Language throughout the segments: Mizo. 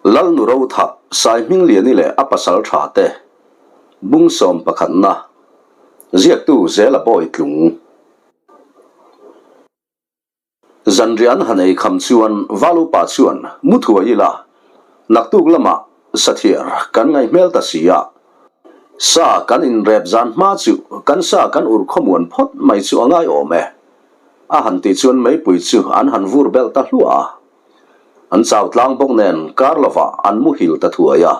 Lalnu Rotha, Saihmingliani leh a pasal tha te, Bung sawm pakhatna, ziaktu Zela Bawi Tlung. Zanriah an han ei kham chuan Valupa chuan mu thuai ila, naktuk lamah sathiar kan ngaih hmel ta si a, sa kan inrep zan hma chu kan sa kan ur khawmuan phawt mai chu a ngai awm e, a han tih chuan meipui chu an han vur belh ta hluah a. An chau tlang bawk nen kar lovah an muhil ta thuai a.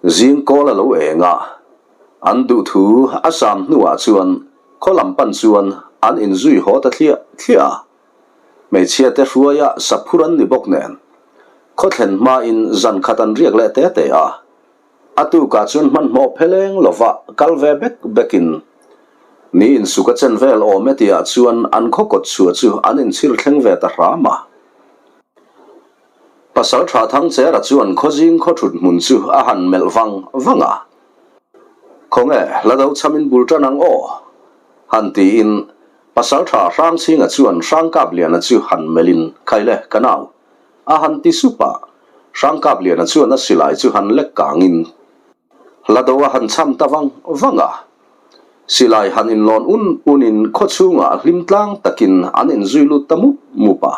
Zing kawl a lo eng a, an duhthu a sam hnuah chuan khaw lam pan chuan an inzui haw ta thliah thliah a. Hmeichhia te hruaia saphur an ni bawk nen khaw thlen hmain zan khat an riak leh te te a. A tukah chuan hmanhmawh pheleng lova kal ve bek bekin ni insuk a chen vel awm e tihah chuan an khaw kawt chhuah chu an inchhir thleng ve ta hram a. Pasal tha Thangchera chuan khawzing khaw thut hmun chu a han melh vang vang a. Khawnge hla do chhamin bul tan ang aw? han tiin Pasal tha Hrangchhinga chuan Hrangkapliana chu han melhin Khaile ka nau A han ti sup a, Hrangkapliana chuan a silai chu han lek kangin hla do a han cham ta vang vang a. Silai han inlawn un unin khaw chhungah hlim tlang takin an inzui lut ta mup mup a.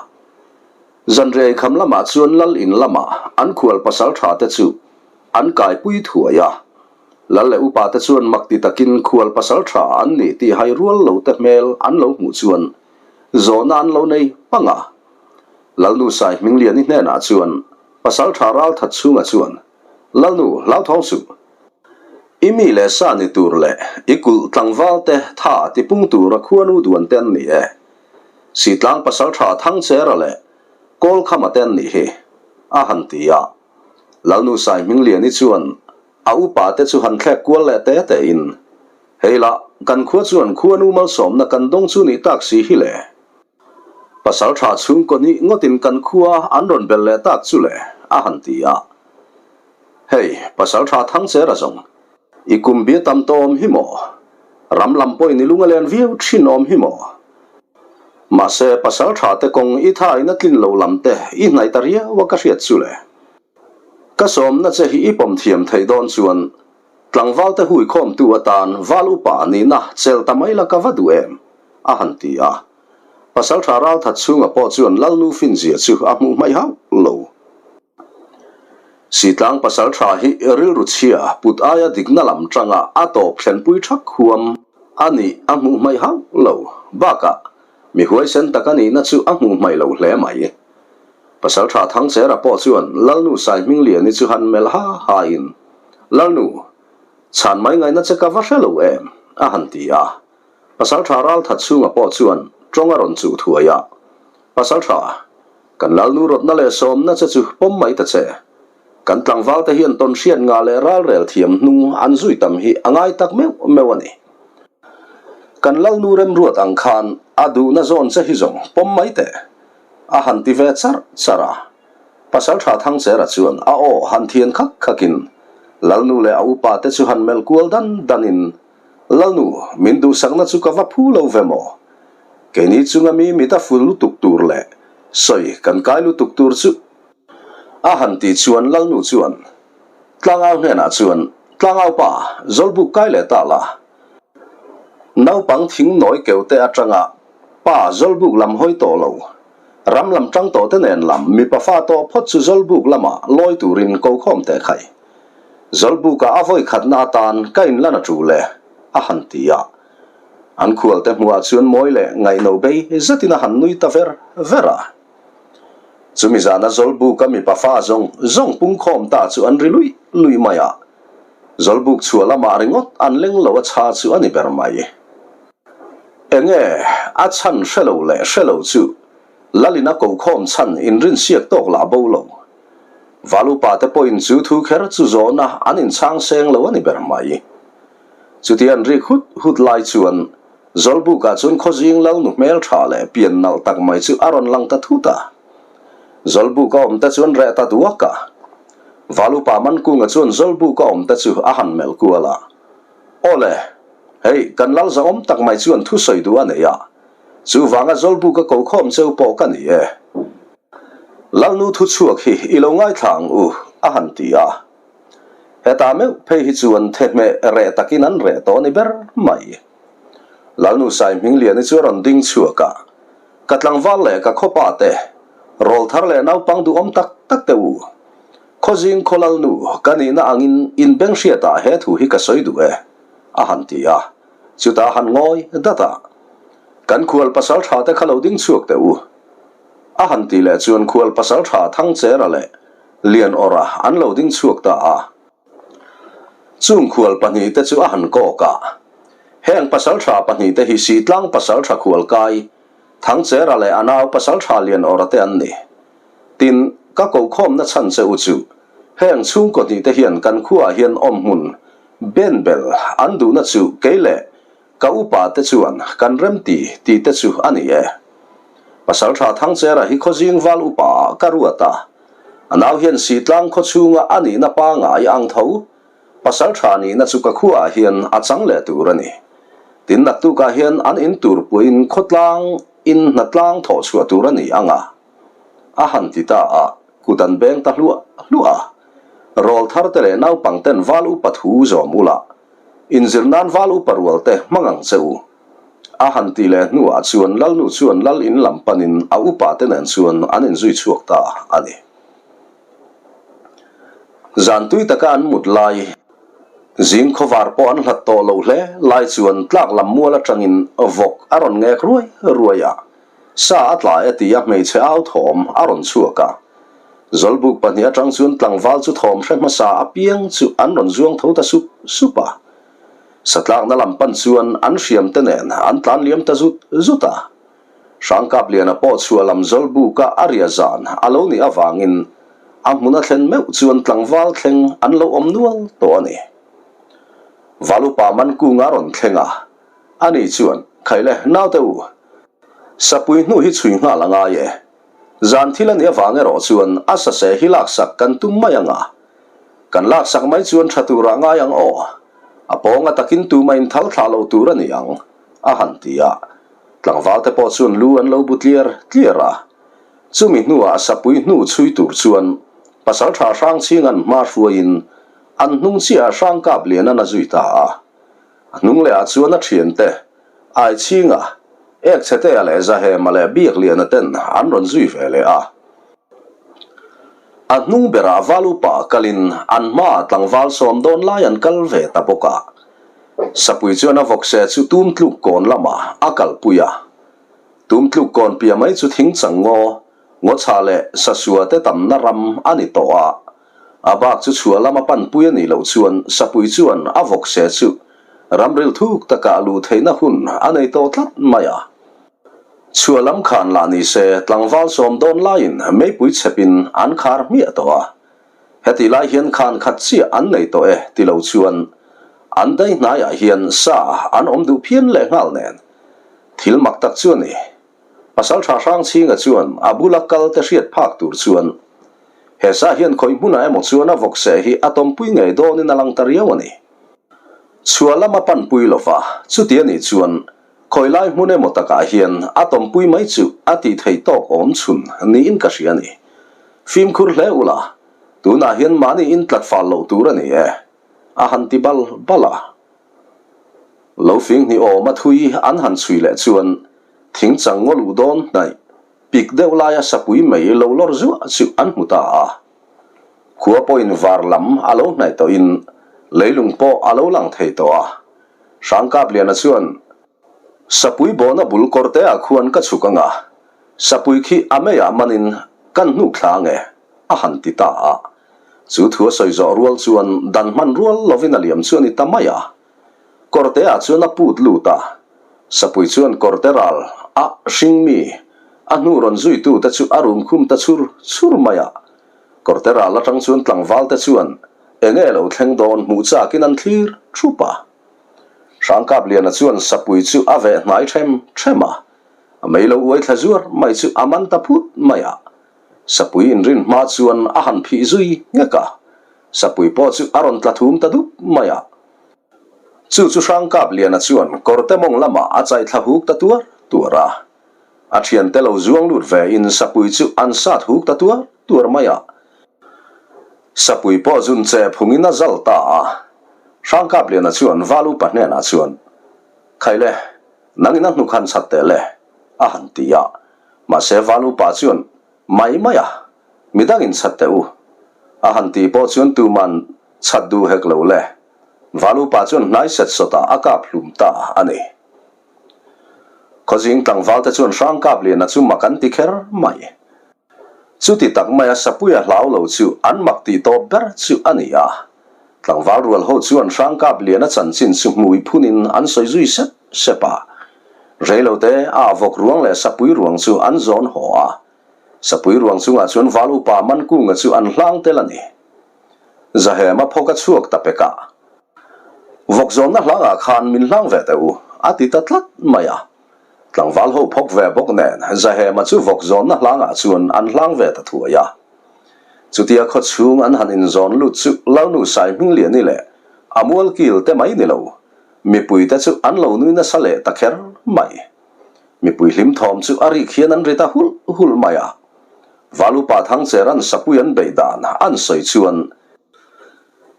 Zanriai kham lamah chuan lal in lamah an khual pasal tha te chu an kaipui thuai a. Lal leh upa te chuan mak ti takin khual pasal tha an nih tih hai rual lo te hmel an lo hmuh chuan zawhna an lo nei pang a. Lalnu Saihmingliani hnenah chuan Pasal tha ral that chhunga chuan, Lalnu, hlauthawng suh. I mi leh sa ni tur leh i kulh tlangval te tha tipung tura khuanu duan te an ni e. Sitlang Pasal tha Thangchera leh Kawlkhama te an nih hi, a han ti a. Lalnu Saihmingliani chuan a upa te chu han thlek kual leh te tein, Hei lah, kan khua chuan khuanu malsawmna kan dawng chu nih tak si hi le. Pasal tha chhungkaw hnih ngawtin kan khua an rawn bel leh tak chu le, a han ti a. Hei, pasal tha Thangchera zawng, i kum bia tam tawh awm hi maw? Ram lam pawhin i lung a len viau thin awm hi maw? Mahse, pasal tha te kawng i tha in a tlin lo lam te i hnaih ta riau a ka hriat chu le. Ka sawmna che hi i pawm thiam theih dawn chuan tlangval te hui khawmtu atan val upa nihna chel ta mai la ka va duh em? a han ti a. Pasalṭha Ralthat chhunga pawh chuan Lalnu finzia chu a hmuh hmaih hauh lo. Sitlang pasalṭha hi rilru chhia put aia dikna lam ṭanga a tawp thlenpui ṭhak huam a nih a hmuh hmaih hauh lo. Bakah, mi huaisen tak a nihna chu a hmuh hmaih lo hle mai. Pasalṭha Thangchera pawh chuan Lalnu Saihmingliani chu han melh ha hain, Lalnu, chhan mai ngaihna che ka va hre lo em? a han ti a. Pasalṭha Ralthat chhunga pawh chuan ṭawng a rawn chuh thuai a, Pasalṭha, kan Lalnu rawtna leh sawmna che chu pawm mai ta che. Kan tlangval te hian tawn hriat ngah leh ralrel thiam hnung an zui tam hi a ngai tak meuh meuh a ni. Kan Lalnu remruat ang khan a duhna zawn che hi zawng pawm mai teh, a han ti ve charh charh a. Pasalṭha Thangchera chuan a aw han thian khak khakin Lalnu leh a upa te chu han melh kual dan danin, Lalnu, min duhsakna chu ka va phu lo ve maw? Keini chunga mi mit a ful lutuk tur leh sawi kan kai lutuk tur chu. A han tih chuan Lalnu chuan Tlangau hnenah chuan, Tlangau pa, Zawlbuk kai leh ta la. Naupang thing nawi keu te atanga pa Zawlbuk lam hawi tawh lo, ram lam tang tawh te nen lam mipa fa tawh phawt chu Zawlbuk lama lawi turin ko khawm teh khai. Zawlbuka a vawi khatna atan ka inlan a tul e, a han ti a. An khualte hmuhah chuan mawi leh ngaihno bei zetin a han nui ta ver ver a. Chumi zana Zawlbuka mipa fa zawng zawng pungkhawm ta chu an ri luih luih mai a. Zawlbuk chhuah lamah ringawt an leng lo a chha chu a ni ber mai. Enge a chhan hre lo leh hre lo chu Lalin a kokhawm chhan inrinsiak tawk lah bo lo. Valupa te pawhin chu thu kher chu zawhna an inchhang seng lo a ni ber mai. Chuti an rik hut hut lai chuan Zawlbukah chuan khawzing Lalnu hmel tha leh pian nalh tak mai chu a rawn lang ta thut a. Zawlbuk a awm te chuan reh ta duak a. Valupa Mankunga chuan Zawlbuk a awm te chu a han melh kual a. Aw le, hei kan lal zahawm tak mai chuan thusawi duh a nei a. Chuvanga Zawlbuk a kokhawm cheu pawh ka ni e. Lalnu thu chhuak hi i lo ngaithla ang u, a han ti a. Heta meuh phei hi chuan thehmeh reh takin an reh tawh a ni ber mai. Lalnu Saihmingliani chu a rawn ding chhuak a, Ka tlangval leh ka khawpa te, rawlthar leh naupang duhawm tak tak te u, Khawzing khaw Lalnu ka nihna angin in beng hriatah he thu hi ka sawi duh e, a han ti a. Chutah a han ngawi dat a, Kan khual pasal tha te kha lo ding chhuak teh u, a han ti leh chuan khual pasal tha Thangchera leh Lianawra an lo ding chhuak ta a. Chung khual pahnihte chu a han kawk a. Heng pasaltha pahnihte hi Sihtlang pasaltha khualkai Thangchera leh a nau pasaltha Lianawra te an ni. Tin, ka kokhawmna chhan che u chu heng chhungkaw hnihte hian kan khuaah hian awmhmun benbel an duhna chu kei leh Ka upa te chuan kan remti tih te chu a ni e. Pasaltha Thangchera hi khawzing val upa ah ka ruat a. A nau hian Sitlang khaw chhunga a nihna pangai ang tho. Pasaltha nihna chu ka khuaah hian a chang leh tur a ni. Tin naktukah hian an in tur puiin khawtlang in hnatlang thawh chhuah tur a ni ang a. A han ti ta a, kut an beng ta hluah hluah a. Rawl thar te leh naupang ten val upa thu zawm ula, inzir nan val upa rual te hmang ang che u. A han ti leh hnuah chuan Lalnu chuan Lal in lam panin a upa te nen chuan an inzui chhuak ta a ni. Zan tui taka an mut lai, zing khawvar pawh an hlat tawh loh hle lai chuan tlak lam mual atangin vawk a rawn ngek ruai ruai a. Sa a tla e tia hmeichhe au thawm a rawn chhuak a. Zawlbuk pahnih atang chuan tlangval chu thawm hre hmasa apiang chu an rawn zuang tho ta sup sup a. Satlakna lam pan chuan an hriam te nen an tlan liam ta zut zut a. Hrangkapliana pawh chhuah lam Zawlbuka a ria zan a lo nih avangin a hmun a thlen meuh chuan tlangval thleng an lo awm nual tawh a ni. Valupa Mankunga rawn thleng a. Ani chuan, Khaile, naute u, sapui hnu hi chhui nghal a ngai e. Zan thil a nih avang erawh chuan a sase hi laksak kan tum mai ang a. Kan laksak mai chuan tha turah ngai ang aw. A pawng a takin tuma inthal thlah lo tur a ni ang, a han ti a. Tlangval te pawh chuan lu an lo bu tliar tliar a. Chumi hnuah sapui hnu chhui tur chuan Pasaltha Hrangchhinga'n hma hruaiin an hnung chiahah Hrangkapliana'n a zui ta a. A hnung leh ah chuan a thiante, Aichhinga, Ekchhetea leh Zahema leh Biakliana ten an rawn zui ve leh a. A hnung berah val upa kalin an hmaah tlangval sawm dawn lai an kal ve ta bawk a. Sapui chuan a vawkse chu tum tluk kawn lamah a kalpui a. Tum tluk kawn piah mai chu thing chang ngaw, ngawchhah leh sasua te tamna ram a ni tawh a. A bak chu chhuah lama panpui a nih loh chuan Sapui chuan a vawkse chu ramril thuk takah luh theihna hun a nei tawh tlat mai a. Chhuah lam khan lah ni se tlangval sawm dawn laiin meipui chhepin an khar hmiah tawh a. Hetih lai hian khan khat chiah an nei tawh e ti lo chuan an dai hnaiah hian sa an awm duh phian leh nghal nen thil mak tak chu a ni. Pasaltha Hrangchhinga chuan a bula kal te hriat phak tur chuan he sa hian khawi hmunah emaw chuan a vawkseh hi a tawmpui ngei dawnin a lang ta riau a ni. Chhuah lama panpui lova, chuti a nih chuan khawi lai hmun emaw takah hian a tawmpui mai chu a tih theih tawk awm chhun niin ka hria a ni. Fimkhur hle ula, tunah hian mahni in tlat fal loh tur a ni e, a han ti bal bal a. Lo fing hnih awm a thui an han chhui leh chuan thing chang ngaw luh dawn hnaih pik deuh laia sapui mai lo lawr zuah chu an hmu ta a. Khua pawhin var lam a lo hnaih tawhin leilung pawh a lo lang thei tawh a. Hrangkapliana chuan, Sapui bawhna bul kawrteah khuan ka chhuk ang a, sapui khi a meiah manin kan hnuk thla ang e, a han ti ta a. Chu thu a sawi zawh rual chuan dan hman rual lovin a liam chu a ni ta mai a. Kawrteah chuan a put lut a, Sapui chuan kawrte ral a hring mi a hnu rawn zuitu te chu a rum khum ta chhur chhur mai a. Kawrte ral atang chuan tlangval te chuan enge lo thleng dawn hmuh chakin an thlir thup a. Hrangkapliana chuan Sapui chu a veh hnai them them a, a mei lo uai thla zuar mai chu a man ta phut mai a. Sapui inrin hma chuan a han phih zui nghek a, Sapui pawh chu a rawn tla thum ta dup mai a. Chu chu Hrangkapliana chuan kawrte mawng lamah a chaih thla huk ta tuar tuar a. A thiante lo zuang lut ve in sapui chu an sat huk ta tuar tuar mai a. Sapui pawh zun che phungin a zal ta a. Hrangkapliana chuan Val upa hnenah chuan, Khaile, nangin a hnuk han chhat teh le, a han ti a. Mahse Val upa chuan, Mai mai a, midangin chhat teh u, a han ti pawh chuan tuman chhat duh hek lo le. Val upa chuan hnai set sawtah a kap hlum ta a ni. Khawzing tlangval te chuan Hrangkapliana chu mak an ti kher mai. Chuti tak maia Sapuia hlau lo chu an mak tih tawp ber chu a ni a. Tlangval rual ho chuan Hrangkapliana chanchin chu hmui phunin an sawi zui sep sep a. Reilote a vawk ruang leh Sapui ruang chu an zawn haw a. Sapui ruang chungah chuan Val upa Mankunga chu an hlang tel a ni. Zahema phawk a chhuak ta pek a. Vawk zawnna hlangah khan min hlang ve teh u, a ti ta tlat mai a. Tlangval ho phawk ve bawk nen Zahema chu vawk zawnna hlangah chuan an hlang ve ta thuai a. Chutia khaw chhung an han inzawn lut chu Lalnu Saihmingliani leh a mualkil te mai ni lo, mipuite chu an lo nui nasa leh ta kher mai. Mipui hlim thawm chu a rik hian an ri ta hulh hulh mai a. Valupa Thangcheran sapui an beih dan an sawi chuan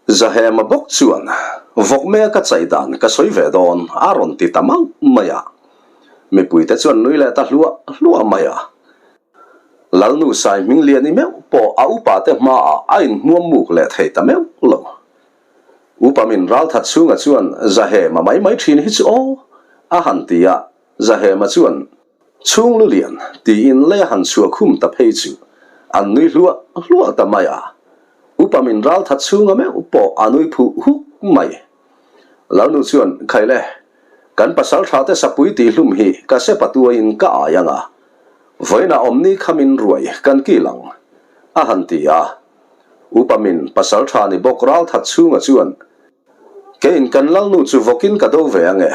Zahema bawk chuan Vawkmea ka chai dan ka sawi ve dawn a rawn ti ta mauh mai a. Mipuite chuan nui leh ta hluah hluah mai a. Lalnu Saihmingliani meuh pawh a upate hmaah a inhmuam muk leh thei ta meuh lo. Upa min ralthat chhunga chuan Zahema mai mai thin hi chu aw a han ti a, Zahema chuan Chhung lu lian tiin lei a han chhuah khum ta phei chu an nui hluah hluah ta mai a. Upa min ralthat chhunga meuh pawh a nui phuh huk mai. Lalnu chuan Khaile, kan pasal tha te sapui tih hlum hi ka sepa tuaiin ka ai ang a, vawiinah awmni khamin ruai kan kil ang a han ti a. Upa min pasal tha ni bawk ral that chhunga chuan, Keiin kan lalnu chu vawkin ka do ve ange,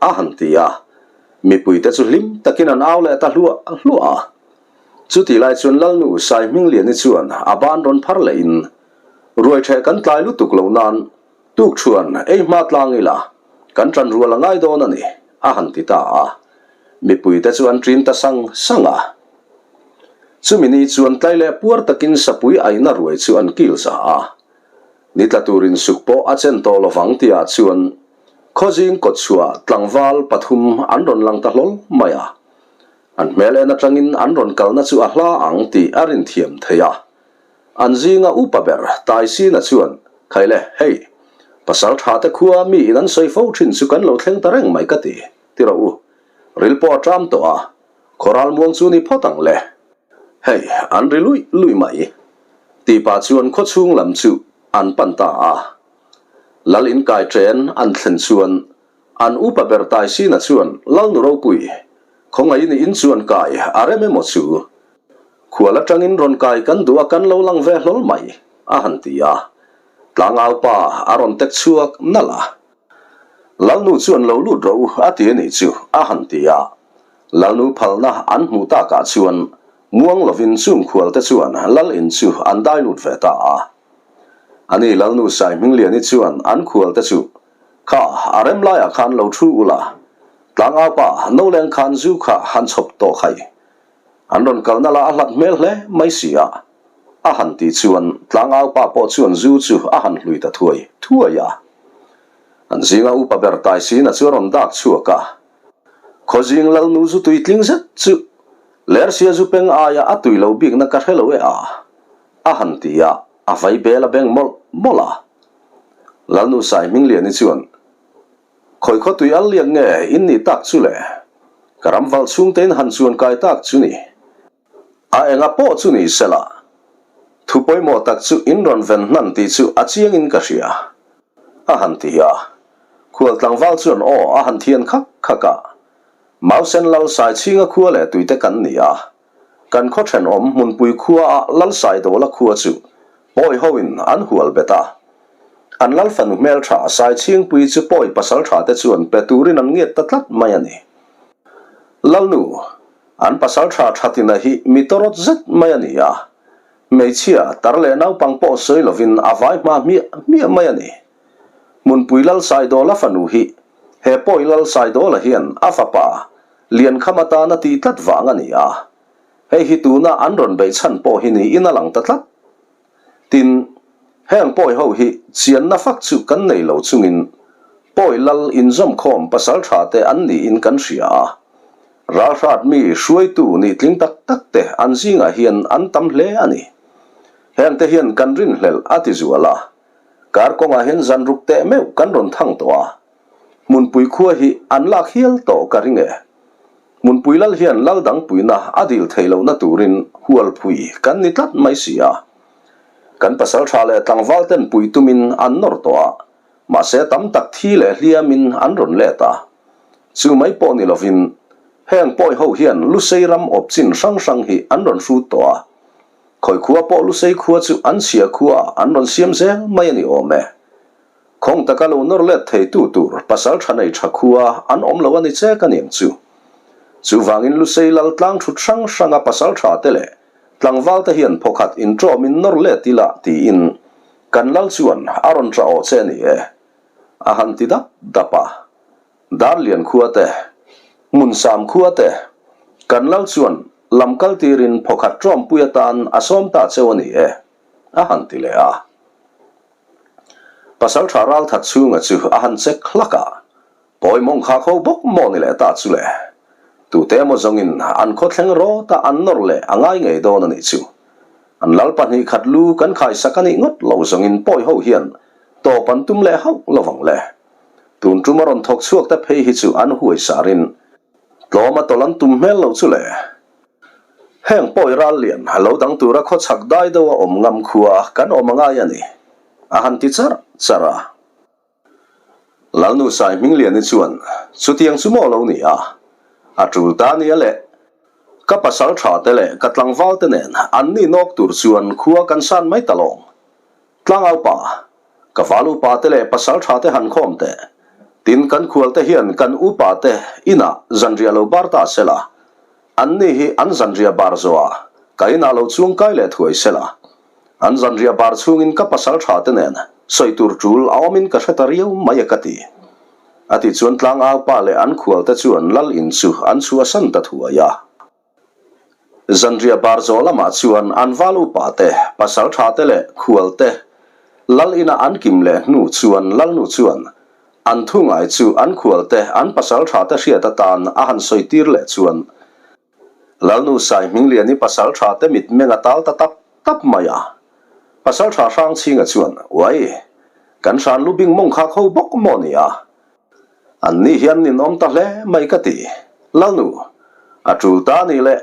a han ti a. Mipuite chu hlim takin an au leh ta hluah hluah a. Chutih lai chuan lalnu Saihmingliani chuan a ban rawn phar lehin, Ruaitheh kan tlai lutuk lo nan tukṭhuan ei hma tlang ila, kan ṭan rual a ngai dawn a ni, a han ti ta a. Mipuite chu an ṭin ta sang sang a. Chumi ni chuan tlai leh puar takin sapui aina ruai chu an kil za a. Ni tla turin suk pawh a chen tawh lovang tihah chuan khawzing kawtchhuah tlangval pathum an rawn lang ta hlawl mai a. An hmel en atangin an rawn kalna chu a hla ang tih a rinthiam thei a. An zinga upa ber Taisina chuan, Khaile, hei, pasal tha te khua mi in an sawi fo thin chu kan lo thleng ta reng mai ka ti, ti rawh u. Ril pawh a ṭam tawh a, Khawral muang chu ni phawt ang le. Hei, an ri luih luih mai. Tih pah chuan khawchhung lam chu an pan ta a. Lal inkai ṭen an thlen chuan an upa ber Taisina chuan Lalnu ropui, khawngaih ni in chuan kai a rem emaw chu? Khual aṭangin rawn kai kan duh a kan lo lang ve hlawl mai, a han ti a. Tlangau pa a rawn tek chhuak nalh a. Lalnu chuan lo lut rawh u a ti a nih chu, a han ti a. Lalnu phalna an hmuh takah chuan muang lovin chung khualte chuan lal in chu an dai lut ve ta a. Ani Lalnu Saihmingliani chuan an khualte chu, Kha, a rem laiah khan lo thu ula, tlangaupa no leng khan zu kha han chhawp tawh khai. An rawn kalna lah a hlat hmel hle mai si a. A han tih chuan tlangaupa pawh chuan zu chu a han hlui ta thuai thuai a. An zinga upa ber Taisina chu a rawn dak chhuak a. Khawzing Lalnu zu tui tling zet chu Lersia zu peng aia a tui lo bikna ka hre lo e a, a han ti a, a vai bel a beng mawlh mawlh a. Lalnu Saihmingliani chuan, Khawi khaw tui al liak nge in nih tak chu le? Ka ram val chhungte in han chuan kai tak chu ni. A enga pawh chu ni sela, thu pawimawh tak chu in rawn ven hnan tih chu a chiangin ka hria, a han ti a. Khual tlangval chuan aw a han thian khak khak a. Mausen Lal Saichhinga khua leh tuite kan ni a. Kan khaw thenawm hmunpui khua ah Lal Saidawla khua chu pawi ho in an hual bet a. An Lal fanu hmeltha Saichhingpui chu pawi pasaltha te chuan pe turin an ngiat ta tlat mai a ni. Lalnu, an pasaltha Thatina hi mi tawrawt zet mai a ni a. Hmeichhia, tar leh naupang pawh sawi lovin a vai hma hmiah hmiah mai a ni. Hmunpui Lal Saidawla fanu hi he pawi Lal Saidawla hian a fapa. Liankham atan a tih tlat vang a ni a. Hei hi tuna an rawn beih chhan pawh hi niin a lang ta tlat. Tin, heng pawi ho hi chianna fak chu kan nei lo chungin pawi lal inzawmkhawm pasaltha te an niin kan hria a. Ralhrat mi hruaitu nih tling tak tak te an zingah hian an tam hle a ni. Hengte hian kan rinhlelh a ti zual a. Kar kawngah hian zanruk teh meuh kan rawn thang tawh a. Hmunpui khua hi an lak hial tawh ka ring e. Hmunpui lal hian lal dang puina a dil theih lohna turin hualphui kan ni tlat mai si a. Kan pasaltha leh tlangval ten pui tumin an nawr tawh a, mahse tam tak thi leh hliamin an rawn let a. Chu mai pawh ni lovin heng pawi ho hian Lusei ram awp chin hrang hrang hi an rawn hrut tawh a. Khawi khua pawh Lusei khua chu an chhia khua ah an rawn siam zel mai a ni awm e. Khawng taka lo nawr let theitu tur pasal tha nei tha khua an awm lo a ni che ka niang chu. Chuvangin Lusei lal tlang thut hrang hranga pasal tha te leh tlangval te hian phawkhat inṭawmin nawr let ila tiin kan lal chuan a rawn ṭah awh che a ni e. A han ti dap dap a. Darlian khua te, Hmunsam khua te, kan lal chuan lam kal tirin phawkhat ṭawmpui atan a sawm ta cheu a ni e. A han ti leh a. Pasalṭha ralthat chhunga chu a han check hlak a, Pawi mawng kha kho bawk maw ni leh ta chu le. Tute emaw zawngin an khaw thleng rawt a an nawr leh a ngai ngei dawn a nih chu. An lal 2 khat lu kan khaisak a nih ngawt lo zawngin pawi ho hian tawp an tum leh hauh lovang le. Tun tum a rawn thawk chhuak te phei hi chu an huai sarin tlawm a tawlh an tum hmel lo chu le. Heng pawi ral lian lo dang tura khaw chhak dai deuh a awm ngam khua kan awm a ngai a ni, a han ti charh charh a. Lalnu Sai Hmingliani chuan, Chutiang chu maw lo ni a? A tul ta nia le. Ka pasal tha te leh ka tlangval te nen an ni nawk tur chuan khua kan san mai ta lawng. Tlangau pa, ka val upa te leh pasal tha te han khawm teh. Tin, kan khual te hian kan upa te inah zanriah lo bar ta sela, an ni hi an zanriah bar zawhah ka inah lo chuang kai leh thuai sela. An zanriah bar chhungin ka pasal tha te nen sawi tur tul a awmin ka hre ta riau mai e ka ti. A ti chuan tlangau pa leh an khual te chuan lal in chu an chhuahsan ta thuai a. Zanriah bar zawh lamah chuan an val upa te, pasal tha te leh khual te lal ina an kim leh hnu chuan lalnu chuan an thu ngai chu an khual te an pasal tha te hriat atan a han sawi tir leh chuan lalnu Sai Hmingliani pasal tha te mitmeng a tal ta tap tap mai a. Pasal tha Hrangchhinga chuan, Uai, kan hran lu bing mawng kha kho bawk maw ni a? An ni hian ninawm ta hle mai ka ti. Lalnu, a tul ta ni le,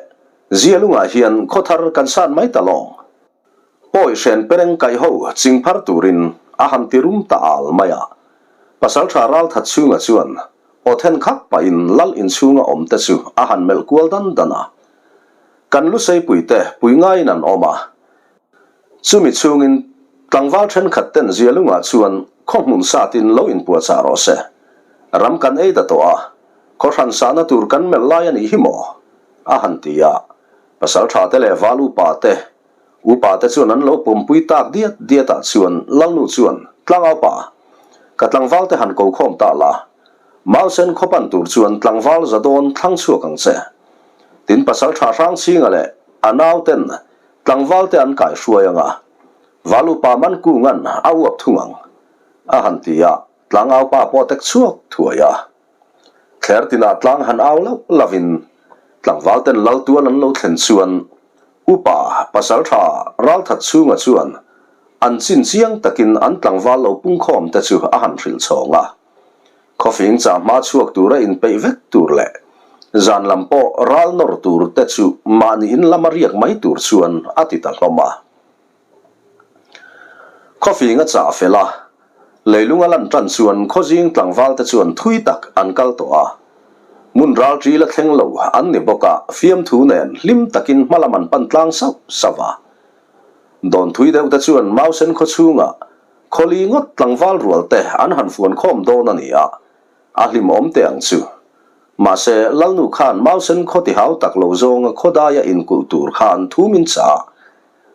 Zialungah hian khawthar kan san mai ta lawng. Pawi hren pereng kaih ho ching phar turin a han ti rum ta al mai a. Pasaltha Ralthat chhunga chuan aw then khak pahin lal inchhunga awm te chu a han melh kual dan dan a. Kan Luseipui te pui ngaiin an awm a. Chumi chhungin tlangval thenkhat ten Zialungah chuan khaw hmun satin lo inpuahchah rawh se. Ram kan ei ta tawh a, khaw hran sahna tur kan melh lai a nih hi maw? a han ti a. Pasaltha te leh val upa te, upa te chuan an lo pawmpui tak diat diatah chuan Lalnu chuan, Tlangaupa, ka tlangval te han ko khawm ta la, Mausen khaw pan tur chuan tlangval za dawn thlang chhuak ang che. Tin pasaltha Hrangchhinga leh a nauten Tlangval te an kai hruai ang a, Val upa man kungan a uap thung ang, a han ti a, tlangau pa pawh tek chhuak thuai a. Thler tinah tlang han au lauh lauhin tlangval ten lal tual an lo thlen chuan upa pasaltha ralthat chhunga chuan an chin chiang takin an tlangval lo pungkhawm te chu a han hrilh chhawng a. Khawfing chah hma chhuak tura inpeih vek tur leh zan lam pawh ral nawr tur te chu mahni in lama riak mai tur chuan a ti ta hlawm a. Khawfing a chah fel a, leilung a lan tan chuan khawzing tlangval te chuan thui tak an kal tawh a. Hmun ral ṭi la thleng lo an ni bawk a, fiamthu nen hlim takin hma lam an pan tlang sauh sauh a. Dawn thui deuh te chuan Mausen khawchhungah Khawli ngawt tlangval rual te an han fuan khawm dawn a ni a, a hlimawm teh ang chu. Mahse, Lalnu khan Mausen khaw ti hau tak lo zawnga khawdaia inkulh tur khan thu min chah a,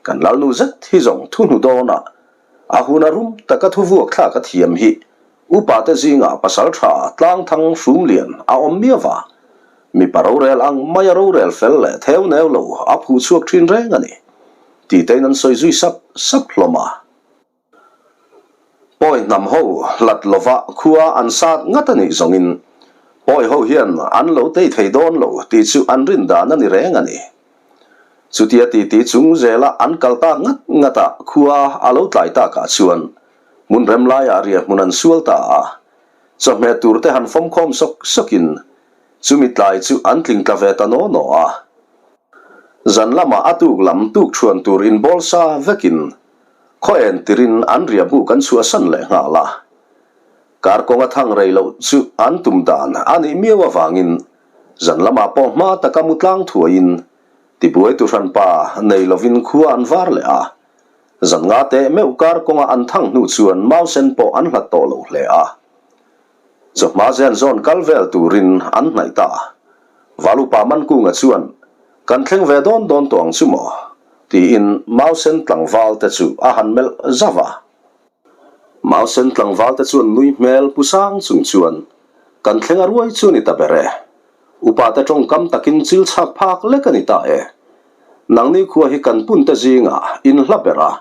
kan Lalnu zet hi zawng thu hnu dawnah a hun a rum taka thu vuak thlak a thiam hi upa te zingah pasal tha tlangthang hrumlian a awm miau va. Mipa rorel ang maia rorel fel leh theu neu lo a phuh chhuak thin reng a ni, titein an sawi zui sap sap hlawm a. Pawi hnam ho hlat lova khua an sat ngat a nih zawngin pawi ho hian an lo tei thei dawn lo tih chu an rin dan a ni reng a ni. Chutia titi chung zela an kal tak ngat ngat a khua a lo tlai takah chuan hmun rem laiah riahhmun an sual ta a, chawhmeh tur te han fawmkhawm sawk sawkin chumi tlai chu an tling tla ve ta naw naw a. Zan lamah a tuk lam tuk chhuan tur inbawl sa vekin Khaw en tirin an riah buk an chhuahsan leh nghal a. Kar kawnga thang rei loh chu an tum dan a nih miau avangin zan lamah pawh hma taka mu tlang thuaiin tibuai tu hranpa nei lovin khua an var leh a. Zan nga teh meuh kar kawnga an thang hnu chuan mau sen pawh an hlat tawh lo hle a. Chawhma zen zawn kal vel turin an hnaih ta. Valupa Mankunga chuan, Kan thleng ve dawn dawn tawh ang chu maw? tiin Mausen tlangval te chu a han melh zauh a. Mausen tlangval te chuan nui hmel pu sang chung chuan, Kan thleng a ruai chu ni ta ber e. Upa te tawngkam takin chil chhak phak lek a ni ta e. Nangni khua hi kan punte zingah in hla ber a.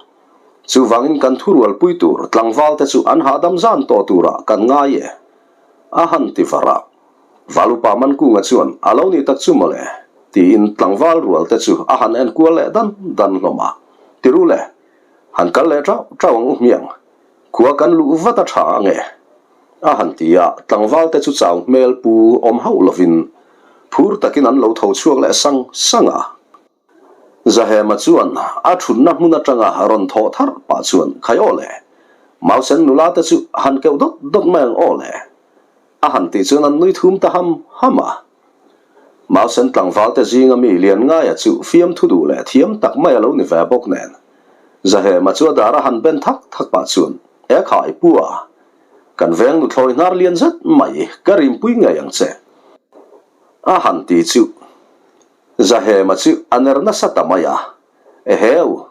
Chuvangin kan thurualpui tur tlangval te chu an hahdam zan tawh turah kan ngai e. A han ti var a. Valupa Mankunga chuan a lo nih tak chu mawle tiin tlangval rual te chu a han en kual leh dan dan hlawm a. Tiru le, han kal leh tauh tauh ang u hmiang. Khua kan luh vat a tha ang e. A han ti a, tlangval te chu chau hmel pu awm hauh lovin phur takin an lo tho chhuak leh sang sang a. Zahema chuan a thutna hmun atanga rawn thawh tharh pah chuan, Khai aw le, Mausen nula te chu han keuh dawt dawt mai ang aw le. A han tih chuan an nui thum ta ham ham a. Mausen tlangval te zinga mi lian ngaia chu fiamthu duh leh thiam tak mai a lo ni ve bawk nen, Zahema chu a dar a han ben thak thak pah chuan, E khai pu a, kan veng nuthlawi hnar lian zet mai ka rimpui ngei ang che. A han ti chu Zahema chu a ner nasa ta mai a, Eheu,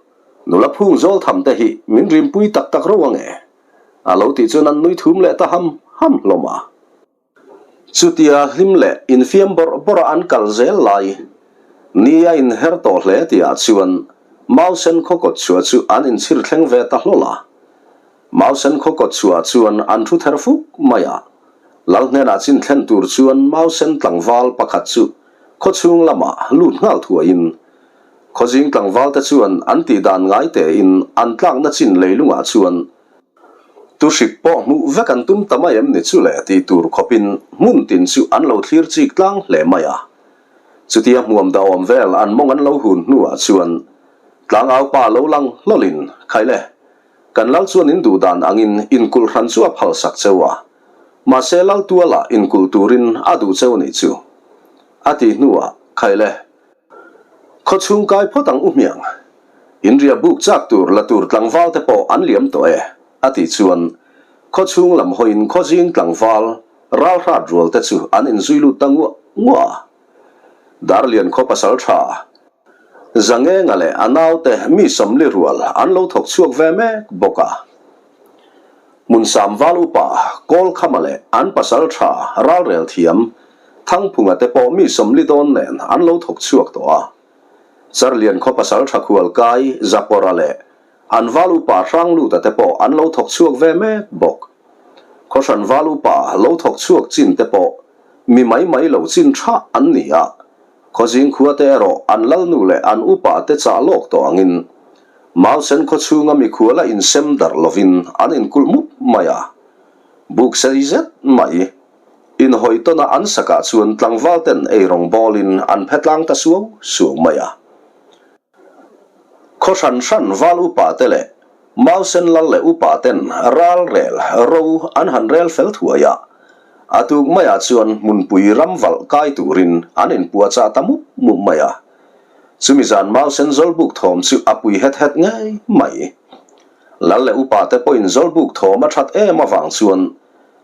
nula phung zawl tham te hi min rimpui tak tak ro ange, a lo tih chuan an nui thum leh ta ham ham hlawm a. Chutia hlim leh infiam bawrh bawrh a an kal zel lai ni a inher tawh hle tihah chuan Mausen khaw kawt chhuah chu an inchhir thleng ve ta hlawl a. Mausen khaw kawt chhuah chuan an thu ther fuk mai a. Lal hnenah chin thlen tur chuan Mausen tlangval pakhat chu khawchhung lamah lut nghal thuaiin khawzing tlangvalte chuan an tih dan ngai tein an tlakna chin leilungah chuan tuhrik pawh hmuh vek an tum ta mai em ni chu le tih tur khawpin hmun tin chu an lo thlir chik tlang hle mai a. Chutia hmuam dahawm vel an mawng an lo hun hnuah chuan tlangaupa lo lang hlawlin, Khaile, kan lal chuan in duh dan angin inkulh hran chu a phalsak cheu a, Mahse Laltuala inkulh turin a duh cheu nih chu. A tih hnuah, Khaile, khaw chhung kai phawt ang u hmiang. In ria buk chak tur la tur tlangval te pawh an liam tawh e, a tih chuan khaw chhung lam hawiin khaw zing tlangval ral hrat rual te chu an inzui lut ta nguah nguah a. Darlian khaw pasal tha Zangenga leh a naute mi sawmli rual an lo thawk chhuak ve mek bawk a. Hmunsam val upa Kawlkhama leh an pasal tha ralrel thiam Thangphunga te pawh mi 40 dawn nen an lo thawk chhuak tawh a. Charlian khaw pasal tha khualkai Zapawra leh an val upa Hrangluta te pawh an lo thawk chhuak ve mek bawk. Khawhran val upa lo thawk chhuak chin te pawh mi mai mai lo chin tha an ni a. Khawzing khua te erawh an lalnu leh an upa te chah lawk tawh angin Mausen khaw chhunga mikhual a insem darh lovin an inkulh mup mai a. Buk sei zet mai inhawi tawna an sakah chuan tlangval ten eirawng bawlin an phe tlang ta suau suau mai a. Khaw hran hran val upa te leh Mausen lal leh upa ten ral rel ro an han rel fel thuai a. A tuk maiah chuan hmunpui ram valh kai turin an inpuahchah ta mup mup mai a. Chumi zan Mausen Zawlbuk thawm chu a pui het het ngei mai. Lal leh upa te pawhin Zawlbuk thawm a that em avang chuan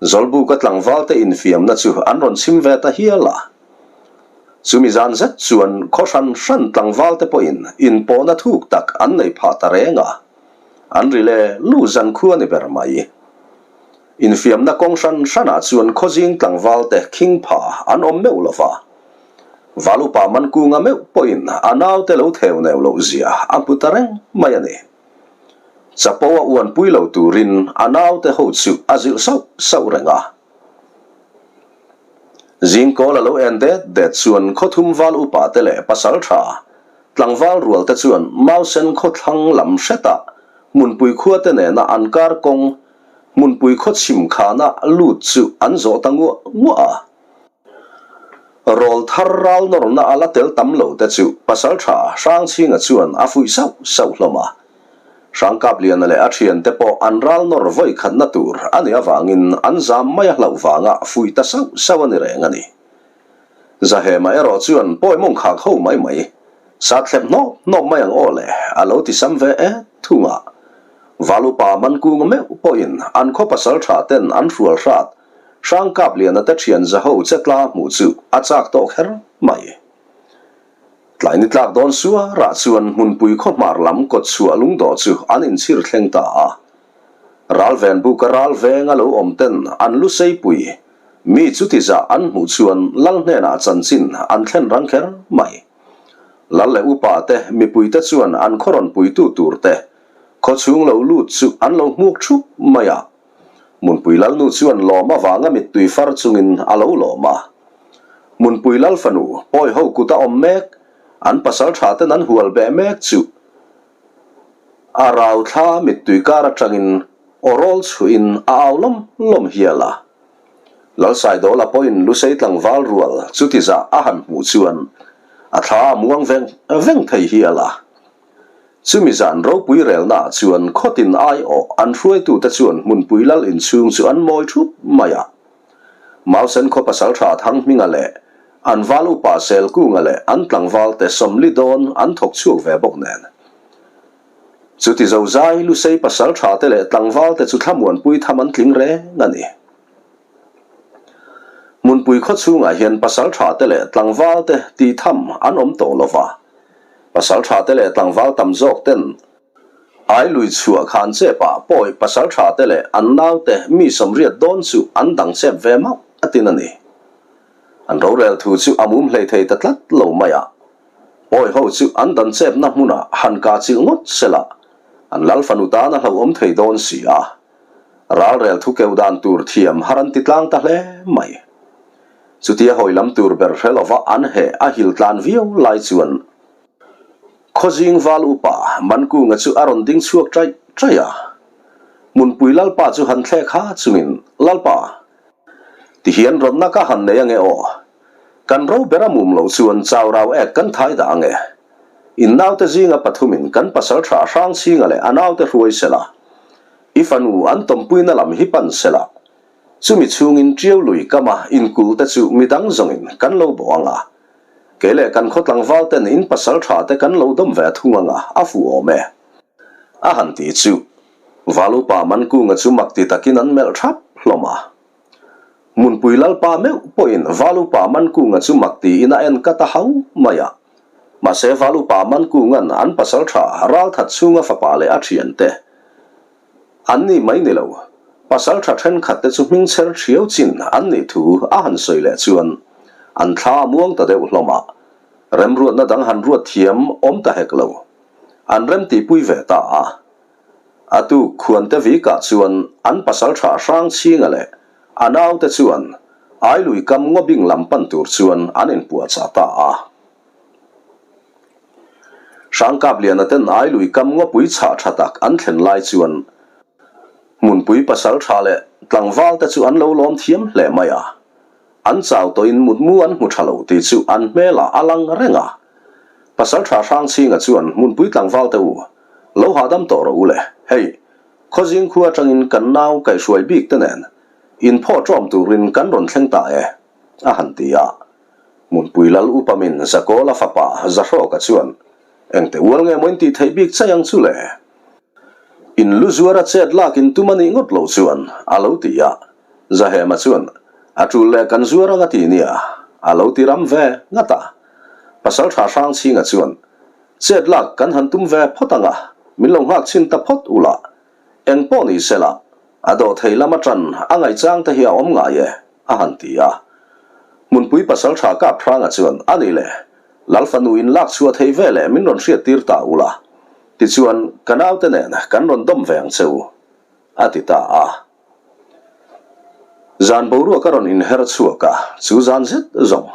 Zawlbuka tlangval te infiamna chu an rawn chhim ve ta hial a. Chumi zan zet chuan khaw hran hran tlangval te pawhin inpawhna thuk tak an nei phah ta reng a. An ri le lu zan khu a ni ber mai. Infiamna kawng hran hranah chuan khawzing tlangval te khing pha an awm meuh lo va. Valupa Mankunga meuh pawhin a naute lo theu neu loh zia a hmu ta reng mai a ni. Chapo a uanpui lo turin a naute ho chu a zilh sauh sauh reng a. Zingkawl a lo en det det chuan khawthum val upa te leh pasal tha tlangval rual te chuan Mausen khawthlang lam hretah hmunpui khua te nena an kar kawng hmunpui khaw chhim khana lut chu an zawh ta nguah nguah a. Rawl thar ral nawrna a la tel tam lo te chu pasal tha Hrangchhinga chuan a fuih sauh sauh hlawm a. Hrangkapliana leh a thiante pawh an ral nawr vawi khatna tur a nih avangin an zam mai a hlauh vanga fuih ta sauh sauh a ni reng a ni. Zahema erawh chuan pawi mawng khak ho mai mai, sat thlep hnawp hnawp mai ang aw le, a lo ti sam ve et thung a. Valupa Mankunga meuh pawhin an khaw pasal tha ten an hrual hrat Hrangkapliana te thian zaho che tla hmuh chu a chak tawh kher mai. Tlai ni tlak dawn sua rah chuan hmunpui khaw hmar lam kawt chhuah lungdawh chu an inchhir thleng ta a. Ralven buka ral veng a lo awm ten an lu seipui mi chuti zah an hmuh chuan lal hnenah chanchin an thlen rang kher mai. Lal leh upa te mipui te chuan an khaw rawn puitu tur te khaw chhung lo lut chu an lo hmuk thup mai a. Hmunpui Lalnu chuan lawm avanga mittui far chungin a lo lawm a. Hmunpui Lal fanu pawi ho kut a awm mek, an pasal tha ten an hual beh mek chu a rau thla mittui kar atangin aw rawl chhuihin a au lawm lawm hial a. Lalsaidawla pawhin Lusei tlangval rual chuti zah a han hmuh chuan a thla a muang veng veng thei hial a. Chumi zan ropui relnaah chuan khawtin aiawh an hruaitute chuan hmunpui lal inchhung chu an mawi thup mai a. Mausen khaw pasaltha Thanghminga leh an val upa Selkunga leh an tlangvalte 40 dawn an thawk chhuak ve bawk nen. Chuti zozai Lusei pasalthate leh tlangvalte chu thlamuanpui tham an tling reng a ni. Hmunpui khaw chhungah hian pasalthate leh tlangvalte tih tham an awm tawh lo va. Pasalthate leh tlangval tam zawk ten ai lui chhuah khan chepah pawi pasalthate leh an naute mi 80 dawn chu an dang chep ve mauh a tin a ni. An rorel thu chu a mum hlei thei ta tlat lo mai a. Pawi ho chu an dan chepna hmunah han kah chilh ngawt sela an lal fanu tan a hlauhawm thei dawn si a. Ralrel thu keu dan tur thiam har an ti tlang ta hle mai. Chutia hawi lam tur ber hre lova an heh a hil tlan viau lai chuan Khawzing val upa Mankunga chu a rawn ding chhuak chaih chaih a. Hmunpui Lalpa chu han thlek ha chungin, Lalpa, tihian rawnna ka han nei ange aw. Kan ro ber a mum loh chuan chau rau ek kan thai dah ange. In naute zinga pathumin kan pasal tha Hrangchhinga leh a naute hruai sela, i fanu an tawmpuina lam hi pan sela, chumi chhungin Ṭiau lui kama inkul te chu midang zawngin kan lo bawh ang a, kei leh kan khaw tlangval ten in pasal tha te kan lo dawm ve thung ang a, a fuh awm e. A han ti chu Valupa Mankunga chu mak ti takin an melh thap hlawm a. Hmunpui Lalpa meuh pawhin Valupa Mankunga chu mak tiin a en kat a hau mai a. Mahse Valupa Mankunga'n an pasal tha ralthat chhunga fapa leh a thiante an ni mai ni lo, pasal tha thenkhat te chu hming chher thiau chin an nih thu a han sawi leh chuan an thla a muang ta deuh hlawm a. Remruatna dang han ruat thiam awm ta hek lo. An remtihpui ve ta a. A tuk khuante vikah chuan an pasal tha Hrangchhinga leh a naute chuan Ailui kam ngawbing lam pan tur chuan an inpuahchah ta a. Hrangkapliana ten Ailui kam ngawpui chhah tha tak an thlen lai chuan hmunpui pasal tha leh tlangval te chu an lo lawm thiam hle mai a. An chau tawhin mutmu an hmu tha lo tih chu an hmelah a lang reng a. Pasal tha Hrangchhinga chuan hmunpui tlangval te u, Lo hahdam tawh rawh u le, hei, Khawzing khua atangin kan nau kaihhruai bik te nen inphaw ṭawm turin kan rawn thleng ta e, a han ti a. Hmunpui Lal Upamin Zakawla fapa Zahrawka chuan, Engte ual nge maw in tih theih bik chai ang chu le? In lu zuara chet lak in tum a nih ngawt loh chuan, a lo ti a. Zahema chuan, A ṭul leh kan zuar ang a ti nia, a lo ti ram ve ngat a. Pasalṭha Hrangchhinga chuan, Chet lak kan han tum ve phawt ang a, min lo nghak chhin ta phawt ula. Eng pawh ni sela, a dawh thei lam aṭan a ngaihchang te hi a awm ngai e, a han ti a. Hmunpui pasalṭha Kaphranga chuan, A nih le, Lal fanu in lak chhuah thei ve leh min rawn hriattir ta ula, tichuan ka naute nen kan rawn dawm ve ang che u, a ti ta a. Zan boruak a rawn inher chhuak a, chu zan zet zawng.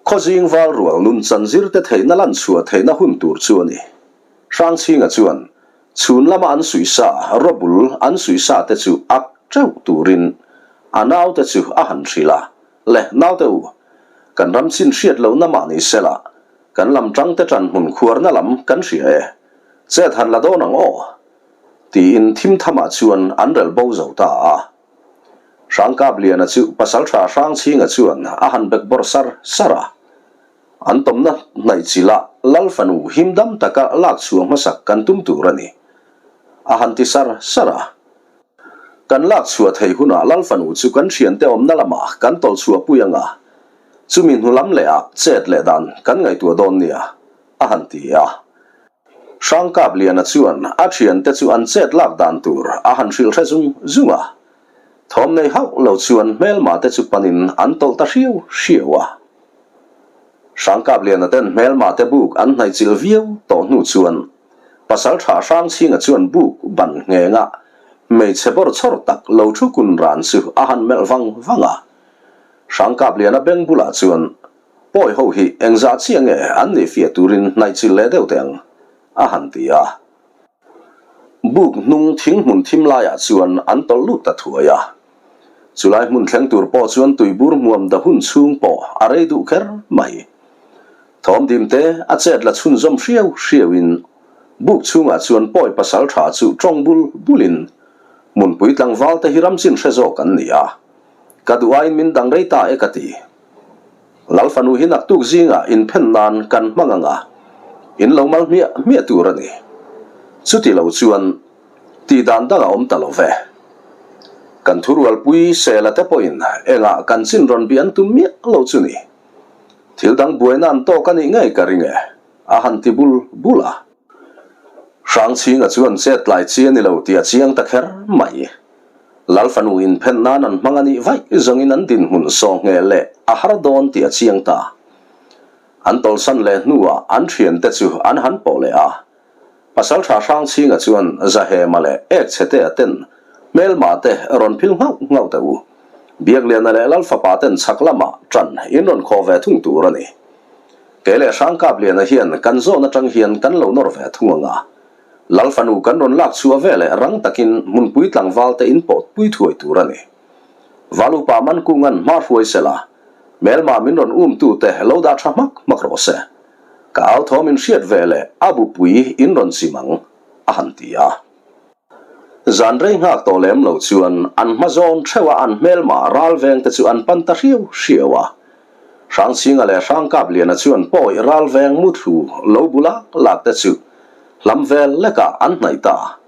Khawzing val rual nun chan zir te theihna lan chhuah theihna hun tur chu a ni. Hrangchhinga chuan chhun lama an suihsa rawbul an suihsa te chu ak teuh turin a naute chu a han hrilh a, Le naute u, kan ram chin hriat lohna mah ni sela, kan lam tangte tan hmun khuarna lam kan hria e, chet han la dawn ang aw, tiin thim thamah chuan an rel bo zo ta a. Hrangkapliana chu pasaltha Hrangchhinga chuan a han bek bawrh sar sar a. An tawmna hnaih chila Lal fanu him dam taka lak chhuah hmasak kan tum tur a ni, a han ti sar sar a. Kan lak chhuah theih hunah Lal fanu chu kan thiante awmna lamah kan tawlh chhuah pui ang a, chumi hnu lam lehah chet leh dan kan ngaihtuah dawn nia, a han ti a. Hrangkapliana chuan a thiante chu an chet lak dan tur a han hrilh hre zung zung a. Thawm nei hauh lo chuan hmelma te chu panin an tawlh ta hriau hriau a. Hrangkapliana ten hmelma te buk an hnaih chilh viau tawh hnu chuan Pasaltha Hrangchhinga chuan buk ban nghenga hmeichhe bawr chhawr tak lo thu kun ran chu a han melh vang vang a. Hrangkapliana beng bulah chuan Pawi ho hi engzah chiah nge an nih fiah turin hnaih chilh leh deuh teh ang, a han ti a. Buk hnung thing hmun thim laiah chuan an tawlh lut ta thuai a. Chulai hmun thleng tur pawh chuan tuibur hmuam da hun chhung pawh a rei duh kher mai. Thawm dim te a chet la chhunzawm hriau hriauin buk chhungah chuan pawi pasal tha chu tawng bul bulin hmunpui tlangval te hi ramchin hre zawk an ni a, ka duh aiin min dang rei ta e ka ti. Lal fanu hi naktuk zingah inphen nan kan hmang ang a, in lo mal hmiah hmiah tur a ni. Chuti lo chuan tih dan dang a awm ta lo ve. Kan thurualpui Sela te pawhin engah kan chin rawn bih an tum miah lo chu ni. Thil dang buaina an tawk a nih ngei ka ring e, a han ti bul bul a. Hrangchhinga chuan chet tlai chi a ni lo tih a chiang ta kher mai. Lal fanu inphen nan an hmang a nih vaih zawngin an dinhmun saw ngheh leh a har dawn tih a chiang ta. An tawlsan leh hnuah an thiante chu an han pawh leh a. Pasaltha Hrangchhinga chuan Zahema leh Ekchhetea ten hmelma te rawn phil nghauh nghauh teh u. Biakliana leh Lal fapa ten chhak lamah tan in rawn khawh ve thung tur a ni. Kei leh Hrangkapliana hian kan zawn atang hian kan lo nawr ve thung ang a. Lal fanu kan rawn lak chhuah ve leh rang takin hmunpui tlangval te in pawt pui thuai tur a ni. Valupa Mankunga'n hma hruai sela, hmelma min rawn um tu te lo dah tha hmak hmak rawh se. Ka au thawm in hriat ve leh a bupui in rawn chim ang, a han ti a. Zan rei nghak tawh lem lo chuan an hma zawn theuh a an hmelma ral veng te chu an pan ta hriau hriau a. Hrangchhinga leh Hrangkapliana chuan pawi ral veng muthlu lo bu lak lak te chu hlam vel lekah an hnaih ta.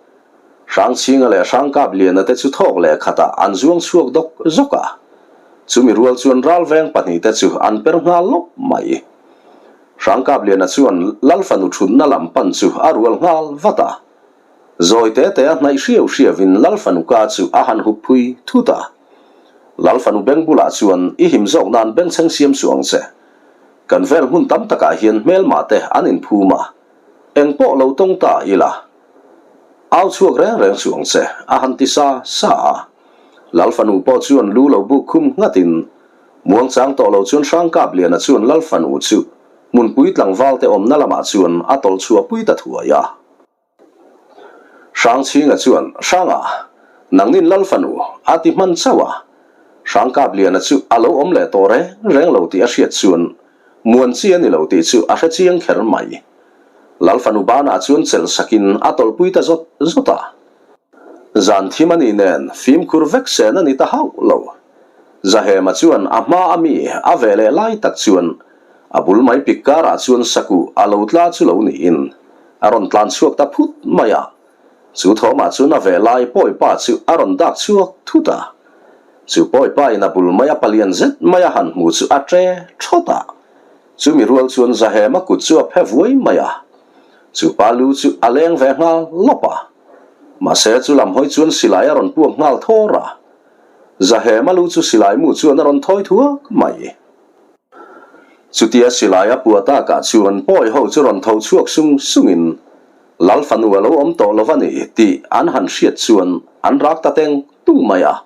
Hrangchhinga leh Hrangkapliana te chu thawk leh khatah an zuang chhuak dawk zawk a. Chumi rual chuan ral veng pahnihte chu an per nghal lawp mai. Hrangkapliana chuan Lal fanu thutna lam pan chu a rual nghal vat a. Zawi te te a hnaih hriau hriauin Lal fanu ka chu a han hup phui thut a. Lal fanu beng bulah chuan i him zawk nan bengchheng siam suh ang che. Kan vel hmun tam takah hian hmelma te an inphum a, eng pawh lo tawng ta ila au chhuak reng reng suh ang che a han ti sa sa a. Lal fanu pawh chuan lu lo buk khum nghatin muangchang tawh lo chuan Hrangkapliana chuan Lal fanu chu hmunpui tlangval te awmna lamah chuan a tawlh chhuah pui ta thuai a. Hrangchhinga chuan, Hranga, nangnin Lal fanu a ti hman chauh a. Hrangkapliana chu a lo awm leh tawh reng reng lo tih a hriat chuan muan chi a ni lo tih chu a hre chiang kher mai. Lal fanu banah chuan chelh sakin a tawlhpui ta zawt zawt a. Zan thim a nih nen fimkhur vek sen a ni ta hauh lo. Zahema chuan a hma a mi a ve leh lai tak chuan a bul mai pik karah chuan sakuh a lo tla chu lo niin a rawn tlan chhuak ta phut mai a. Chu thawmah chuan a ve lai pawipa chu a rawn dak chhuak thut a. Chu pawipa in a bul mai a palian zet mai a han hmu chu a tre thawt a. Chumi rual chuan Zahema kut chu a phe vuai mai a. Chu pa lu chu a leng ve nghal lawp a. Mahse chu lam hawi chuan silai a rawn puak nghal thawr a. Zahema lu chu silai mu chuan a rawn thawi thuak mai. Chutia silai a pua takah chuan pawi ho chu rawn tho chhuak sung sungin Lal fanu a lo awm tawh lo va ni tih an han hriat chuan an rak ta teng tung mai a.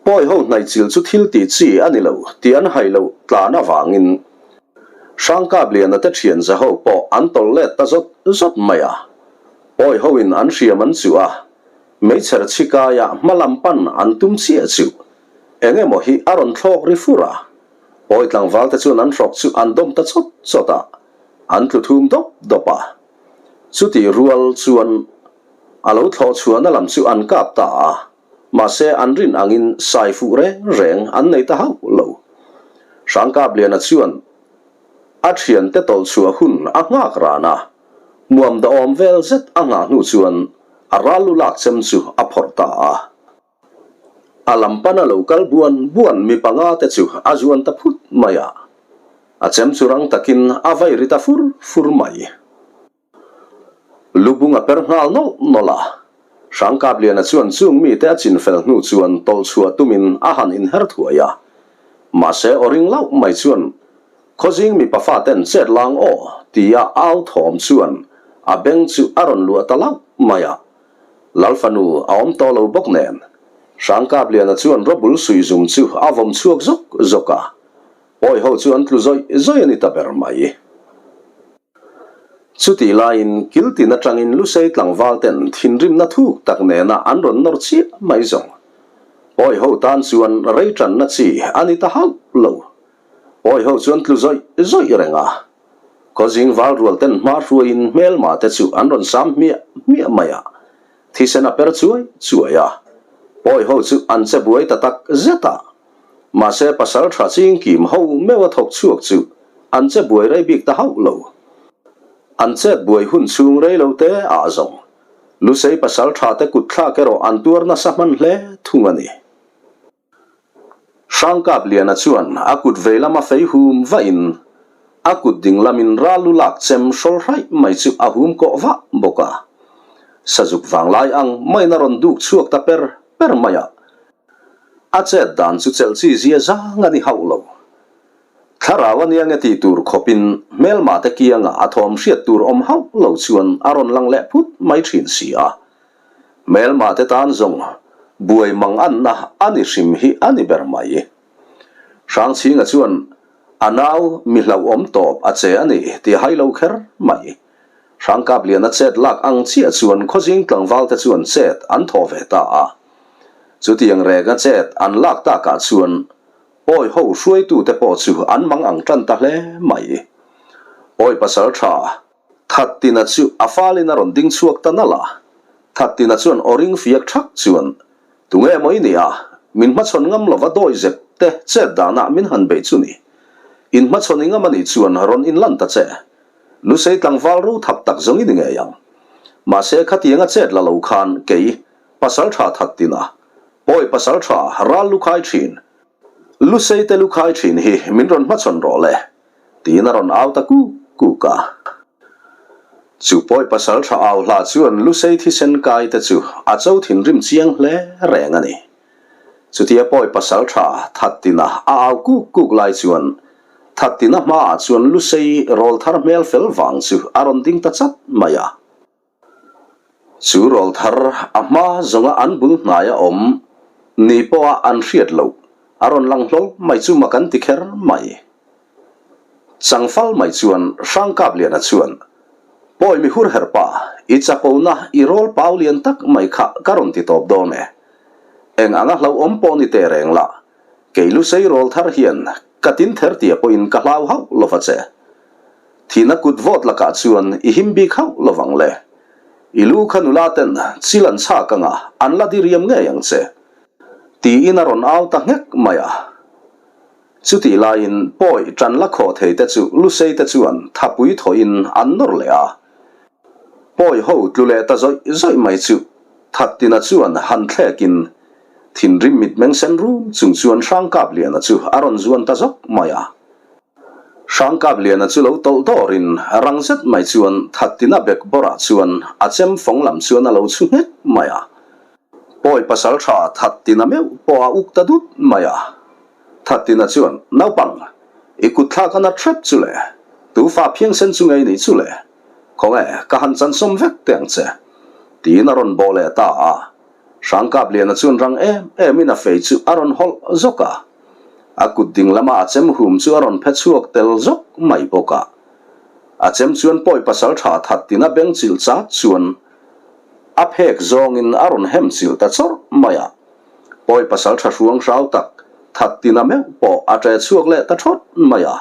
Pawi ho hnaihchilh chu thil tih chi a ni lo tih an hai loh tlan avangin Hrangkapliana te thian za ho pawh an tawlh let ta zawt zawt mai a. Pawi hoin an hriam an chuh a, meichher chhikaia hma lam pan an tum chiah chu eng emaw hi a rawn thlawk ri fur a. Pawi tlangval te chuan an hrawk chu an dawm ta chawt chawt a, an tlu thum dawp dawp a. Chutih rual chuan a lo thlawh chhuahna lam chu an kap ta a. Mahse, an rin angin sai fuh reng reng an nei ta hauh lo. Hrangkapliana chuan a thiante tawlh chhuah hun a nghak ran a, hmuam dawhawm vel zet a nghah hnu chuan a ral lu lak chem chu a phawrh ta a. A lam pana lo kal buan buan mi panga te chu a zuan ta phut mai a, a chem chu rang takin a vai ri ta fur fur mai. Lubung a per nghal nawlh nawlh a, Hrangkapliana chuan chung mite a chin fel hnu chuan tawlh chhuah tumin a han inher thuai a. Mahse aw ring lauh mai chuan Khawzing mipa faten chet lang aw tia au thawm chuan a beng chu a rawn luah ta lauh mai a. Lal fanu a awm tawh lo bawk nen Hrangkapliana chuan rawbul suihzum chu a vawm chhuak zawk zawk a, pawi ho chu an tlu zawih zawih a ni ta ber mai. Chutih laiin kiltin atangin Lusei tlangval ten thinrimna thuk tak nena an rawn nawr chiah mai zawng. Pawi ho tan chuan rei tanna chi a ni ta hauh lo. Pawi ho chuan tlu zawih zawih reng a. Khawzing val rual ten hma hruaiin hmelma te chu an rawn sam hmiah hmiah mai a. Thisen a per chuai chuai a. Pawi ho chu an che buai ta tak zet a. Mahse pasal tha chingkim ho meuh a thawk chhuak chu an che buai rei bik ta hauh lo. An chet buai hun chhung rei lo te ah zawng Lusei pasal tha te kut thlak erawh an tuar nasa hman hle thung a ni. Hrangkapliana chuan a kut vei lama fei hum vahin a kut ding lamin ral lu lak chem hrawl hraih mai chu a hum kawh vah bawk a. Sazuk vanglai ang maiin a rawn duk chhuak ta per per mai a. A chet dan chu chelh chi zia zang a ni hauh lo. Thlarau a nia nge tih tur khawpin hmelma te kianga a thawm hriat tur awm hauh lo chuan a rawn lang leh phut mai thin si a. Hmelma te tan zawng buai mang anna a ni hrim hi a ni ber mai. Hrangchhinga chuan a nau mi hlauhawm tawp a che a ni tih a hai lo kher mai. Hrangkapliana chet lak ang chiah chuan khawzing tlangval te chuan chet an thawh ve ta a. Chutiang reng a chet an lak takah chuan Pawi ho hruaitute pawh chu an mang ang tan ta hle mai. Pawi pasal tha Thattina chu a falin a rawn ding chhuak ta nalh a. Thattina chuan aw ring fiak thak chuan, Tunge maw i nia, min hmachhawn ngam lova dawi zep te chet danah min han beih chu ni. In hmachhawn i ngam a nih chuan rawn inlan ta che. Lusei tlangval ro thap tak zawng i ni ngei ang. Mahse khatiang a chet la lo khan kei Pasal tha Thattina, Pawi pasal tha ral lu khai thin, Lusei te lu khai thin hi min rawn hmachhawn rawh le, tiin a rawn au ta kuk kuk a. Chu Pawi pasal tha au hla chuan Lusei thisen kai te chu a cho thinrim chiang hle reng a ni. Chutia Pawi pasal tha Thattina a au kuk kuk lai chuan Thattina hmaah chuan Lusei rawlthar hmel fel vang chu a rawn ding ta chat mai a. Chu rawlthar a hma zawnga an bul hnaia awm ni pawha an hriat loh a rawn lang hlawl mai chu mak an ti kher mai. Changfal mai chuan Hrangkapliana chuan, Pawi mi hur herh pa, i chapona i rawl pau lian tak mai kha ka rawn ti tawp dawn e. Eng anga hlauhawm pawh ni teh reng la, kei lusei rawlthar hian ka tin ther tia pawhin ka hlau hauh lova che. Thihna kut vawt lakah chuan i him bik hauh lovang le. I lu kha nula ten chil an chhak anga an la diriam ngei ang che. Tiin a rawn au ta nghek mai a. Chutih laiin pawi tan la khawh thei te chu Lusei te chuan thapui thawhin an nawr leh a. Pawi ho tlu leh ta zawih zawih mai chu Thattina chuan han thlekin thinrim mitmeng sen rum chung chuan Hrangkapliana chu a rawn zuan ta zawk mai a. Hrangkapliana chu lo tawlh dawrin rang zet mai chuan Thattina bek bawrah chuan a chem fawng lam chuan a lo chhu nghek mai a. Pawi pasalṭha Thattina meuh pawh a uk ta dut mai a. Thattina chuan, Naupang, i kutthlak a nat hrep chu le, tu fa phiangsen chu ngei nih chu le, khawnge ka han chansawm vek teh ang che, tiin a rawn bawh leh ta a. Hrangkapliana chuan rang em emin a fei chu a rawn hawlh zawk a. A kut ding lama a chem hum chu a rawn phe chhuak tel zawk mai bawk a. A chem chuan pawi pasal tha that tina beng chilh chat chuan a phek zawngin a rawn hem chilh ta chawrh mai a. Pawi pasal tha hruang hrau tak that tina meuh pawh a ṭe chhuak leh ta ṭhawt mai a.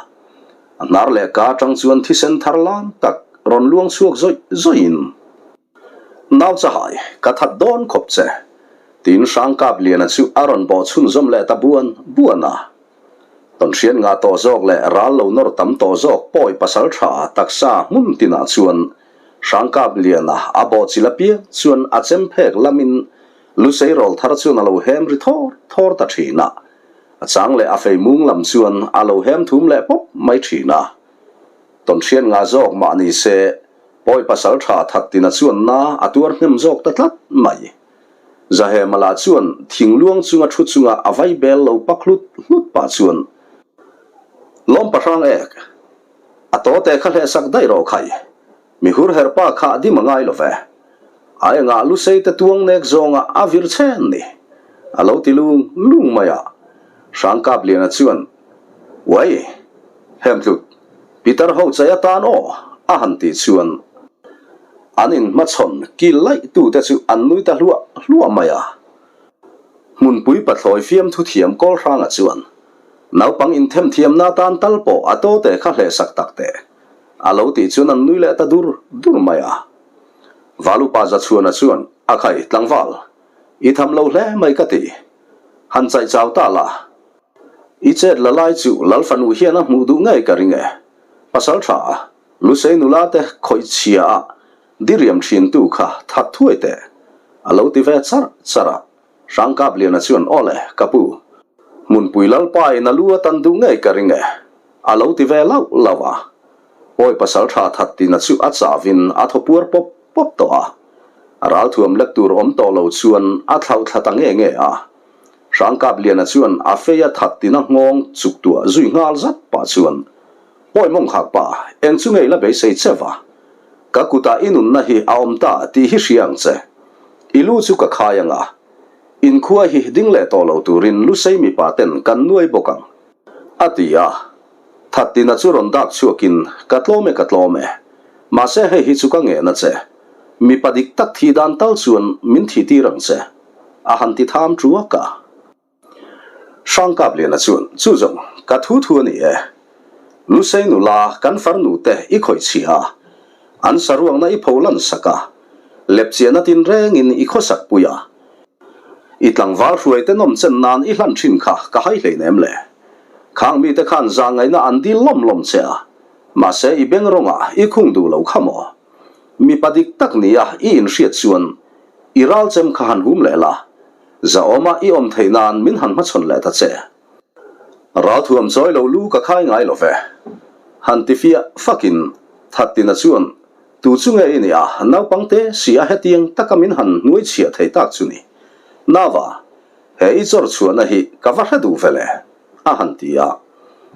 A hnar leh ka aṭang chuan thisen thar lam tak rawn luang chhuak zawih zawihin. Nau chahai, ka that dawn khawp che, tiin Hrangkapliana chu a rawn bawh chhunzawm leh ta buan buan a. Tawnhriat ngah tawh zawk leh ral lo nawr tam tawh zawk pawi pasal tha taksa hmun tinah chuan Hrangkapliana a bawh chil apiang chuan a chem phek lamin Lusei rawl thar chuan a lo hem ri thawr thawr ta thin a, a chang leh a fei mung lam chuan a lo hem thum leh pawp mai thin a. Tawnhriat ngah zawk mah ni se, Pawi pasal tha that tina chuan na a tuar hnem zawk ta tlat mai. Zahema lah chuan thing luang chunga thu chunga a vai bel lo pak hlut hlut pah chuan, Lawm pahrang ek, a tawte kha hlehsak daih rawh khai, mi hur her pa kha dim a ngai lo ve. A engah lusei te tuang nek zawnga a vir chen ni, a lo ti lung lung mai a. Hrangkapliana chuan, Uai, hemtlut, Pitar ho chai atan aw a han tih chuan an inhmachhawn kil laih tute chu an nui ta hluah hluah mai a. Hmunpui pathlawi fiamthu thiam Kawlhranga chuan naupang inthemthiamna atan tal pawh a tawte kha hlehsak tak teh a lo tih chuan an nui leh ta dur dur mai a. Valupa Zachhuana chuan a khai tlangval i tham lo hle mai ka ti. Han chaih chau ta la. I chet la lai chu Lal fanu hian a hmuh duh ngei ka ring e. Pasal tha a, Lusei nula te khawih chhia a diriam thin tu kha that thuai teh. A lo ti ve char char a. Hrangkapliana chuan aw le, ka pu. Hmunpui Lalpa in a lu a tan duh ngei ka ring e. A lo ti ve lauh lauh a. Pawi pasal tha that tina chu a chavin a thaw puar pawp pawp tawh a. A ralthuam lek tur awm tawh lo chuan a thlauh thla ta nge nge a. Hrangkapliana chuan a fei a that tina nghawng chuk tuah zui nghal zat pah chuan, Pawi mawng khak pa, eng chu ngei la beisei che va. Ka kutah i nunna hi a awm ta tih hi hria ang che. I lu chu ka khai ang a. Inkhua hi ding leh tawh lo turin Lusei mipa ten kan nuai bawk ang. A ti a. Thattina chu rawn dak chhuakin, Ka tlawm e, ka tlawm e. Mahse hei hi chu ka ngen a che. Mipa dik tak thih dan tal chuan min thih tir ang che. A han ti tham tuak a. Hrangkapliana chuan, Chu zawng, ka thu thu a ni e. Lusei nula kan farnu te i khawih chhia a, an saruangna i pho lan sak a, lepchiahna tinrengin i khawsak pui a. I tlangval hruai te nawm chen nan i hlan thin kha ka hai hlein em le? Khang mite khan zahngaihna an dil lawm lawm che a, mahse i beng rawngah i khung duh lo kha maw? Mipa dik tak nia i inhriat chuan i ral chem kha han hum leh la, zahawma i awm theih nan min han hmachhawn leh ta che. Ralthuam chawi lo lu ka khai ngai lo ve. Han ti fiah fakin Thattina chuan Tu chu nge i nih a, naupang te si a hetiang taka min han hnuai chhiah thei tak chu ni. Nava, he i chawr chhuahna hi ka va hre duh ve le, a han ti a.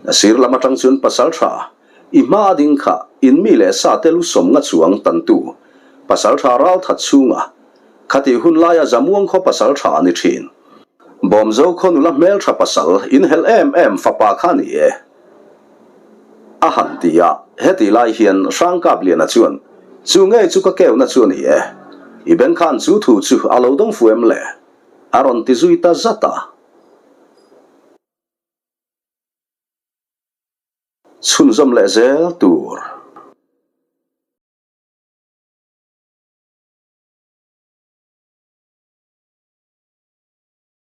A sir lam atang chuan pasal tha, i hma a ding kha in mi leh sa te lu sawm nga chuang tantu pasal tha ral that chhunga khatih hun laia Zamuang khaw pasal tha a ni thin. Bawmzo khaw nula hmeltha pasal inhelh em em fapa kha ni e. A han ti a, hetih lai hian Hrangkapliana chuan, Chu ngei chu ka keuna chu a ni e. I beng khan chu thu chu a lo dawng fu em le? A rawn ti zui ta zat a. Chhunzawm leh zel tur.